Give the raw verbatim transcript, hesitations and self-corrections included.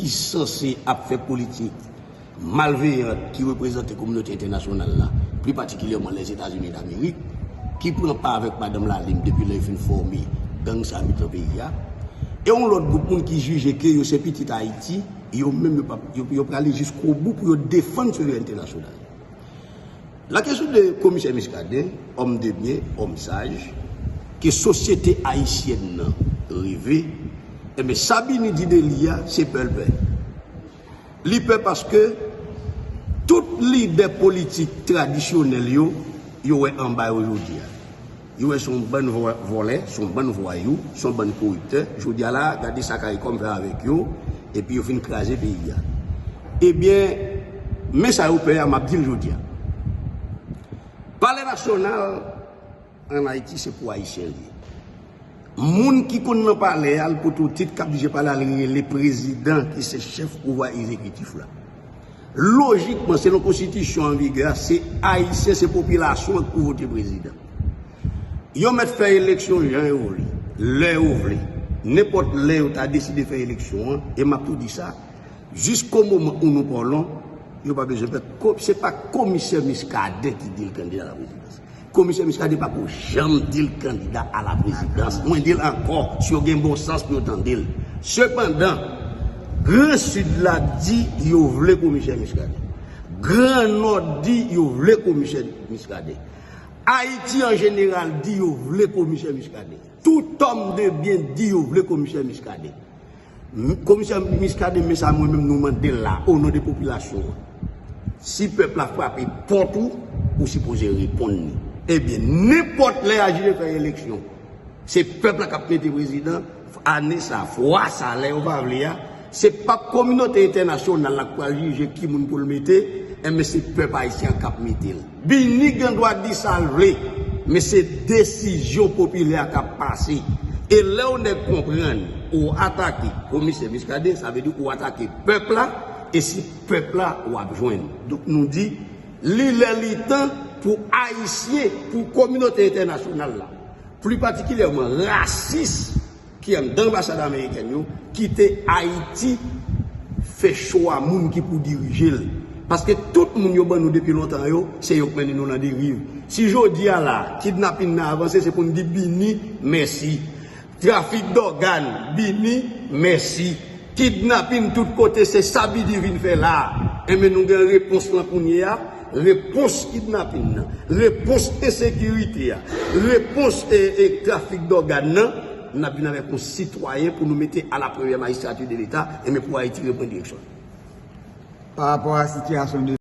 ki sanse ap fè politik malveyan ki reprezante kominote entènasyonal la, pli patikilyèman Lèzetazini Damerik, ki pran pa avèk madanm Lalime depi lè yo fin fòme gang sa yo met nan peyi a, e yon lòt gwoup moun ki jije ke yo se pitit Ayiti, yo menm yo p ap, yo, yo prale jiskobou pou yo defann souverènte nasyonal. La kesyon de komisè Muscadin, òm de byen, òm saj, ke sosyete ayisyèn nan reve, enben, sa Bini di de li a, se pè l pè. Li pè paske tout lidè politik tradisyonèl yo, yo wè anba yo jodi a. Yo wè se yon bann vò-, vòlè, se yon bann vwayou, se yon bann koriptè. Jodi a la, gade sa CARICOM fè avèk yo, epi yo fin kraze peyi a. Ebyen, men sa yo pè a, m ap di l jodi a. Palè Nasyonal ann Ayiti, se pou Ayisyen l ye. Moun ki konn nan palè a, l pote yon tit k ap dirije palè a, l rele prezidan ki se chèf pouvwa egzekitif la. Lojikman, selon konstitisyon an vigè a, se Ayisyen, se popilasyon an ki pou vote prezidan. Yo mèt fè eleksyon jan yo vle, lè yo vle. Nenpòt lè yo ta deside fè eleksyon an, e m ap tou di sa, jisko moman où nous parlons, yo pa bezwen fè ko-, se pa komisè Muscadin ki di l kandida a la prezidans. Komisè Muscadin pa ko janm di l kandida a la prezidans. Mwen di l ankò, si yo gen bon sans pou yo tande l. Sepandan, Gran Sid la di yo vle komisè Muscadin. Gran Nò di yo vle komisè Muscadin. Ayiti an jeneral di yo vle komisè Muscadin. Tout òm de byen di yo vle komisè Muscadin. M-, komisè Muscadin, men sa mwen menm nou mande l la, o non de popilasyon an. Si pèp la frape pòt ou, ou sipoze reponn li. Ebyen, nenpòt lè a jije fè eleksyon, se pèp la k ap mete prezidan, ane sa, fwa sa, lè yo pa vle a, se p ap kominote entènasyonal la k pral jije ki moun pou l mete, enben se pèp ayisyen an k ap mete l. Bini gen dwa di sa l vle, men se desizyon popilè a k ap pase. E lè yon nèg konprann ou atake komisè Muscadin, sa vle di ou atake pèp la, e se pèp la w ap jwenn. Donk nou di, li lè li tan pou Ayisyen, pou kominote entènasyonal la, pli patikilyèman rasis ki anndan anbasad amerikèn yo, kite Ayiti fè chwa moun ki pou dirije l. Paske tout moun yo ban nou depi lontan yo, se yo k mennen nou nan deriv. Si jodi a la, kidnapin nan avanse, se pou n di Bini mèsi. Trafik dògàn, Bini mèsi. Kidnapin tout kote, se sa Bini vin fè la a. Enben nou gen repons lan kounye a. Repons kidnapin nan, repons ensekirite a, repons e, e trafik dògàn nan, n ap vin avèk yon sitwayen pou nou mete à la première magistrature de l'État, enben pou Ayiti reprann direksyon l. Pa rapò a sitiyasyon de